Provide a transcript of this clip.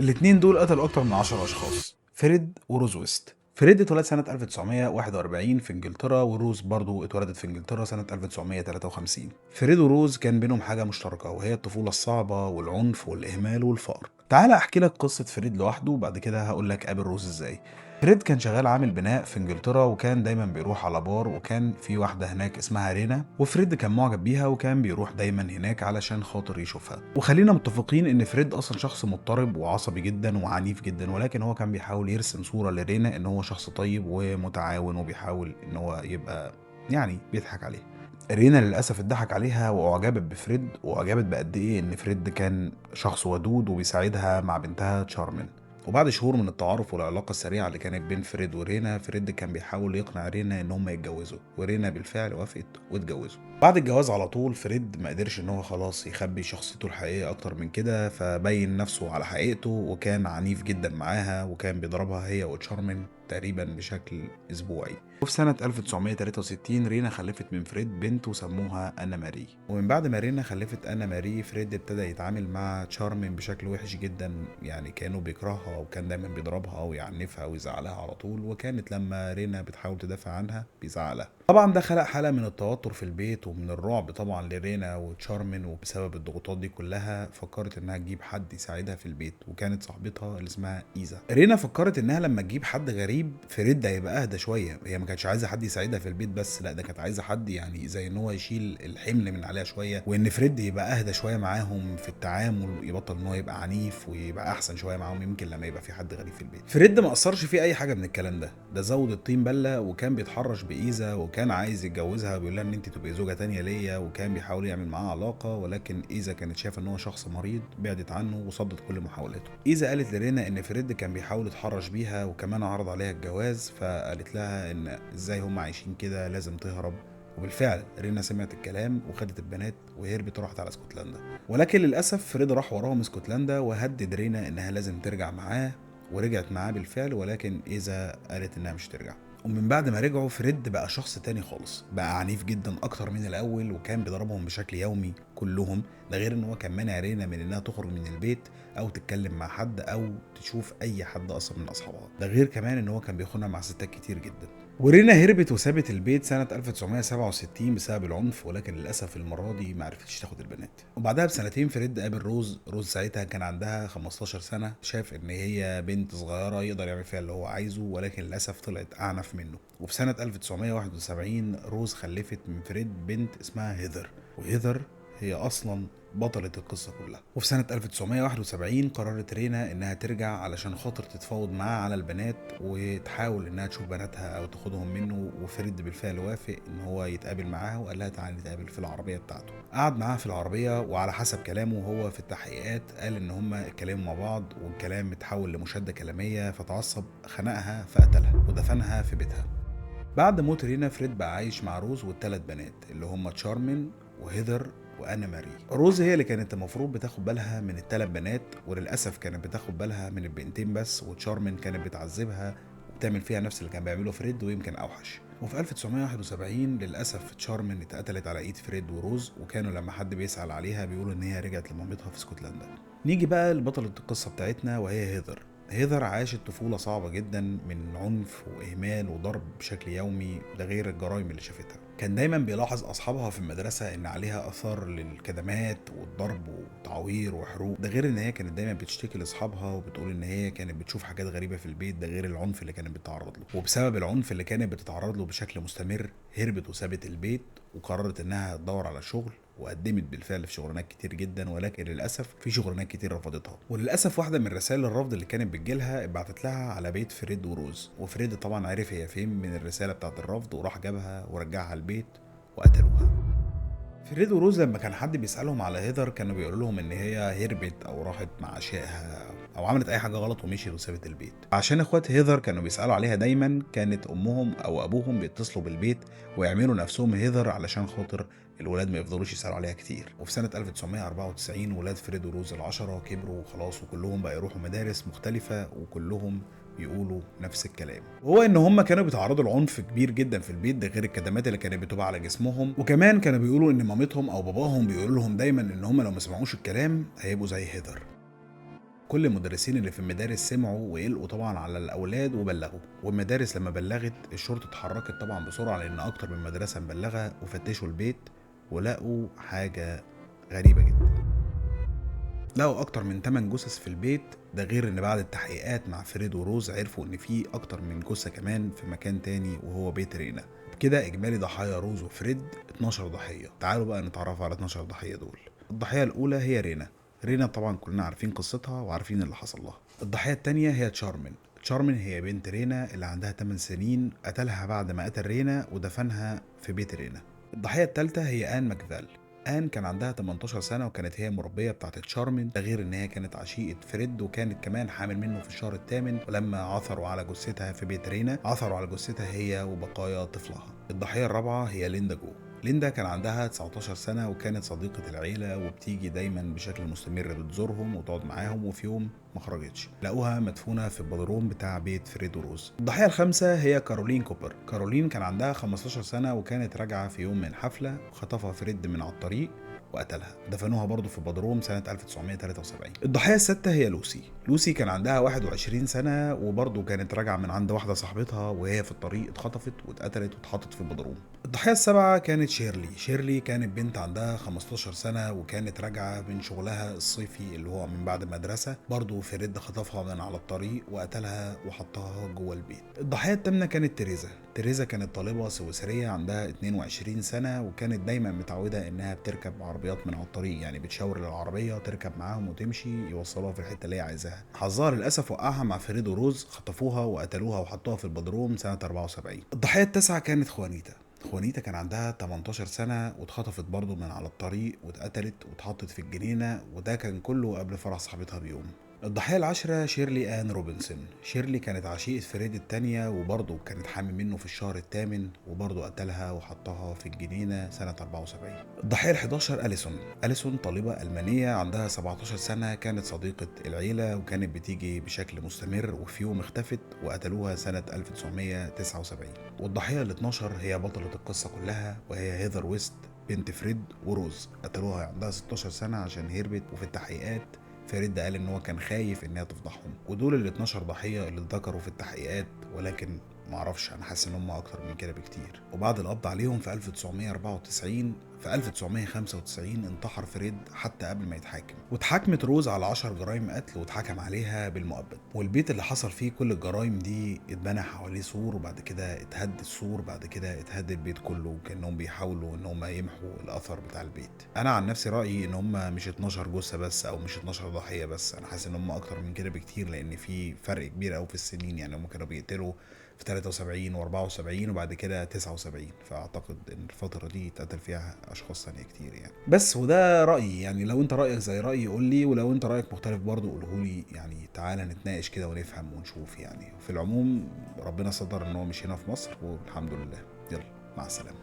الاتنين دول قتلوا اكتر من 10 اشخاص، فريد وروز ويست. فريد اتولد سنة 1941 في انجلترا، وروز برضو اتولدت في انجلترا سنة 1953. فريد وروز كان بينهم حاجة مشتركة، وهي الطفولة الصعبة والعنف والإهمال والفقر. تعال احكي لك قصة فريد لوحده، وبعد كده هقول لك قابل روز ازاي. فريد كان شغال عامل بناء في انجلترا، وكان دايما بيروح على بار، وكان في واحدة هناك اسمها رينا، وفريد كان معجب بيها وكان بيروح دايما هناك علشان خاطر يشوفها. وخلينا متفقين ان فريد اصلا شخص مضطرب وعصبي جدا وعنيف جدا، ولكن هو كان بيحاول يرسم صورة لرينا ان هو شخص طيب ومتعاون، وبيحاول ان هو يبقى يعني بيضحك عليها. رينا للأسف اتضحك عليها وأعجبت بفريد، وأعجبت بقد إيه إن فريد كان شخص ودود وبيساعدها مع بنتها تشارمين. وبعد شهور من التعارف والعلاقة السريعة اللي كانت بين فريد ورينا، فريد كان بيحاول يقنع رينا إن هما يتجوزوا، ورينا بالفعل وافقت واتجوزوا. بعد الجواز على طول فريد ما قدرش إن هو خلاص يخبي شخصيته الحقيقية أكتر من كده، فبين نفسه على حقيقته وكان عنيف جدا معاها، وكان بيضربها هي وتشارمين تقريبا بشكل أسبوعي. وفي سنة 1963 رينا خلفت من فريد بنت وسموها أنا ماري. ومن بعد ما رينا خلفت أنا ماري، فريد ابتدى يتعامل مع تشارمين بشكل وحش جدا، يعني كانوا بيكرهها وكان دايما بيضربها ويعنفها ويزعلها على طول، وكانت لما رينا بتحاول تدافع عنها بيزعلها. طبعا ده خلق حالة من التوتر في البيت ومن الرعب طبعا لرينا وتشارمين، وبسبب الضغوطات دي كلها فكرت انها تجيب حد يساعدها في البيت، وكانت صاحبتها اللي اسمها إيزا. رينا فكرت انها لما تجيب حد غريب فريد هيبقى اهدى شوية، هي ما كانتش عايزه حد يساعدها في البيت بس، لا ده كانت عايزه حد يعني زي ان هو يشيل الحمل من عليها شوية، وان فريد يبقى اهدى شوية معاهم في التعامل، يبطل ان هو يبقى عنيف ويبقى احسن شوية معاهم يمكن لما يبقى في حد غريب في البيت. فريد ما قصرش فيه اي حاجة من الكلام ده، ده زود الطين بله، وكان بيتحرش بايزا وكان عايز يتجوزها وبيقول لها ان انت تبقي زوجه تانية ليا، وكان بيحاول يعمل معاها علاقة، ولكن ايزا كانت شايفه ان هو شخص مريض، بعدت عنه وصدت كل محاولاته. ايزا قالت لرينا ان فريد كان بيحاول يتحرش بيها وكمان عرض عليها الجواز، فقالت لها ان ازاي هم عايشين كده لازم تهرب. وبالفعل رينا سمعت الكلام وخدت البنات وهربت وراحت على اسكتلندا، ولكن للاسف فريد راح وراهم اسكتلندا وهدد رينا انها لازم ترجع معاه، ورجعت معاه بالفعل، ولكن ايزا قالت انها مش ترجع. ومن بعد ما رجعوا فريد بقى شخص تاني خالص، بقى عنيف جدا اكتر من الاول، وكان بيضربهم بشكل يومي كلهم، ده غير ان هو كان مانع رينا من انها تخرج من البيت او تتكلم مع حد او تشوف اي حد اصلا من اصحابها، ده غير كمان ان هو كان بيخونها مع ستات كتير جدا. ورينا هربت وسابت البيت سنة 1967 بسبب العنف، ولكن للأسف المرة دي ما عرفتش تاخد البنات. وبعدها بسنتين فريد قابل روز. روز ساعتها كان عندها 15 سنة، شاف إن هي بنت صغيرة يقدر يعمل فيها اللي هو عايزه، ولكن للأسف طلعت أعنف منه. وفي سنة 1971 روز خلفت من فريد بنت اسمها هيذر، وهيذر هي أصلا بطلة القصة كلها. وفي سنة 1971 قررت رينا إنها ترجع علشان خاطر تتفاوض معاه على البنات وتحاول إنها تشوف بناتها أو تاخدهم منه، وفريد بالفعل وافق إن هو يتقابل معاها وقال لها تعالي نتقابل في العربية بتاعته. قعد معاها في العربية، وعلى حسب كلامه هو في التحقيقات قال إن هما اتكلموا مع بعض والكلام اتحول لمشادة كلامية، فتعصب خنقها فقتلها ودفنها في بيتها. بعد موت رينا فريد بقى عايش مع روز والثلاث بنات اللي هما تشارمين وهيذر وانا ماري. روز هي اللي كانت المفروض بتاخد بالها من الثلاث بنات، وللاسف كانت بتاخد بالها من البنتين بس، وتشارمين كانت بتعذبها وبتعمل فيها نفس اللي كان بيعمله فريد ويمكن اوحش. وفي 1971 للاسف تشارمين اتقتلت على ايد فريد وروز، وكانوا لما حد بيسال عليها بيقولوا ان هي رجعت لمامتها في اسكتلندا. نيجي بقى لبطله القصة بتاعتنا وهي هيذر. هيذر عاشت طفولة صعبة جدا من عنف وإهمال وضرب بشكل يومي، ده غير الجرائم اللي شافتها. كان دايما بيلاحظ أصحابها في المدرسة إن عليها آثار للكدمات والضرب وتعوير وحروق، ده غير إن هي كانت دايما بتشتكي لأصحابها وبتقول إن هي كانت بتشوف حاجات غريبة في البيت، ده غير العنف اللي كانت بتتعرض له. وبسبب العنف اللي كانت بتتعرض له بشكل مستمر هربت وسابت البيت وقررت إنها تدور على شغل، وقدمت بالفعل في شغلانات كتير جدا، ولكن للاسف في شغلانات كتير رفضتها. وللاسف واحدة من رسائل الرفض اللي كانت بتجيلها اتبعتت لها على بيت فريد وروز، وفريد طبعا عرف هي فين من الرسالة بتاعت الرفض وراح جابها ورجعها البيت وقتلوها. فريد وروز لما كان حد بيسالهم على هيذر كانوا بيقولوا لهم ان هي هربت او راحت مع عشائها او عملت اي حاجة غلط ومشيت وسابت البيت. عشان اخوات هيذر كانوا بيسالوا عليها دايما، كانت امهم او ابوهم بيتصلوا بالبيت ويعملوا نفسهم هيذر علشان خاطر الولاد ما يفضلوش يسالوا عليها كتير. وفي سنة 1994 ولاد فريد وروز ال10 كبروا وخلاص، وكلهم بقى يروحوا مدارس مختلفة وكلهم بيقولوا نفس الكلام، وهو ان هم كانوا بيتعرضوا لعنف كبير جدا في البيت، ده غير الكدمات اللي كانت بتبقى على جسمهم. وكمان كانوا بيقولوا ان مامتهم او باباهم بيقولوا لهم دايما ان هم لو ما سمعوش الكلام هيبقوا زي هيذر. كل المدرسين اللي في المدارس سمعوا وقلقوا طبعا على الاولاد وبلغوا، والمدارس لما بلغت الشرطة اتحركت طبعا بسرعة لان اكتر من مدرسه مبلغه، وفتشوا البيت ولقوا حاجة غريبة جدا. لقوا اكتر من 8 جثث في البيت، ده غير ان بعد التحقيقات مع فريد وروز عرفوا ان في اكتر من جثة كمان في مكان تاني وهو بيت رينا. بكده اجمالي ضحايا روز وفريد 12 ضحية. تعالوا بقى نتعرف على 12 ضحية دول. الضحية الاولى هي رينا. رينا طبعا كلنا عارفين قصتها وعارفين اللي حصل لها. الضحية التانية هي تشارمين. تشارمين هي بنت رينا اللي عندها 8 سنين، قتلها بعد ما قتل رينا ودفنها في بيت رينا. الضحية التالتة هي آن ماكفال. آن كان عندها 18 سنة وكانت هي مربية بتاعت تشارمين، ده غير إن هي كانت عشيقة فريد وكانت كمان حامل منه في الشهر الثامن. ولما عثروا على جثتها في بيت رينا عثروا على جثتها هي وبقايا طفلها. الضحية الرابعة هي ليندا جو. ليندا كان عندها 19 سنة وكانت صديقة العيلة وبتيجي دايما بشكل مستمر بتزورهم وتقعد معاهم، وفي يوم ما خرجتش لقوها مدفونة في البدروم بتاع بيت فريد وروز. الضحية الخامسة هي كارولين كوبر. كارولين كان عندها 15 سنة وكانت راجعة في يوم من حفلة وخطفها فريد من على الطريق وقتلها، دفنوها برضه في بدروم سنة 1973. الضحية السادسة هي لوسي. لوسي كان عندها 21 سنة وبرضه كانت راجعة من عند واحدة صاحبتها وهي في الطريق اتخطفت واتقتلت واتحطت في البدروم. الضحية السابعة كانت شيرلي. شيرلي كانت بنت عندها 15 سنة وكانت راجعة من شغلها الصيفي اللي هو من بعد المدرسة، برضه فريد خطفها من على الطريق وقتلها وحطها جوه البيت. الضحية الثامنة كانت تريزا. تريزا كانت طالبة سويسرية عندها 22 سنة وكانت دايما متعودة انها بتركب عربيات من على الطريق، يعني بتشاور للعربية تركب معاهم وتمشي يوصلوها في الحتة اللي هي عايزاها. حظها للأسف وقعها مع فريد وروز، خطفوها وقتلوها وحطوها في البدروم سنة 74. الضحية التاسعة كانت خوانيتا. خوانيتا كان عندها 18 سنة واتخطفت برضه من على الطريق واتقتلت واتحطت في الجنينة، وده كان كله قبل فرح صاحبتها بيوم. الضحية العاشرة شيرلي آن روبنسون. شيرلي كانت عشيقة فريد التانية وبرضه كانت حامل منه في الشهر الثامن وبرضه قتلها وحطها في الجنينة سنة 74. الضحية ال11 أليسون. أليسون طالبة ألمانية عندها 17 سنة، كانت صديقة العيلة وكانت بتيجي بشكل مستمر، وفي يوم اختفت وقتلوها سنة 1979. والضحية ال12 هي بطلة القصة كلها وهي هيذر ويست بنت فريد وروز، قتلوها عندها 16 سنة عشان هربت، وفي التحقيقات فريد قال ان هو كان خايف انها تفضحهم. ودول ال 12 ضحية اللي اتذكروا في التحقيقات، ولكن معرفش، انا حاسس ان هم اكتر من كده بكتير. وبعد القبض عليهم في 1994، في 1995 انتحر فريد حتى قبل ما يتحاكم، واتحاكمت روز على 10 جرائم قتل واتحكم عليها بالمؤبد. والبيت اللي حصل فيه كل الجرائم دي اتبنى حواليه سور، وبعد كده اتهد السور، بعد كده اتهد البيت كله، كانهم بيحاولوا ان هم يمحوا الاثر بتاع البيت. انا عن نفسي رايي ان هم مش 12 جثة بس او مش 12 ضحية بس، انا حاسس ان هم اكتر من كده بكتير، لان في فرق كبير قوي في السنين. يعني هم كانوا بيقتلوا في 73 و74 وبعد كده 79، فاعتقد ان الفترة دي اتقتل فيها اشخاص ثانية كتير يعني. بس وده رايي، يعني لو انت رايك زي رايي قول لي، ولو انت رايك مختلف برضه قوله لي، يعني تعالى نتناقش كده ونفهم ونشوف. يعني في العموم ربنا صدر ان هو مش هنا في مصر والحمد لله. يلا مع السلامة.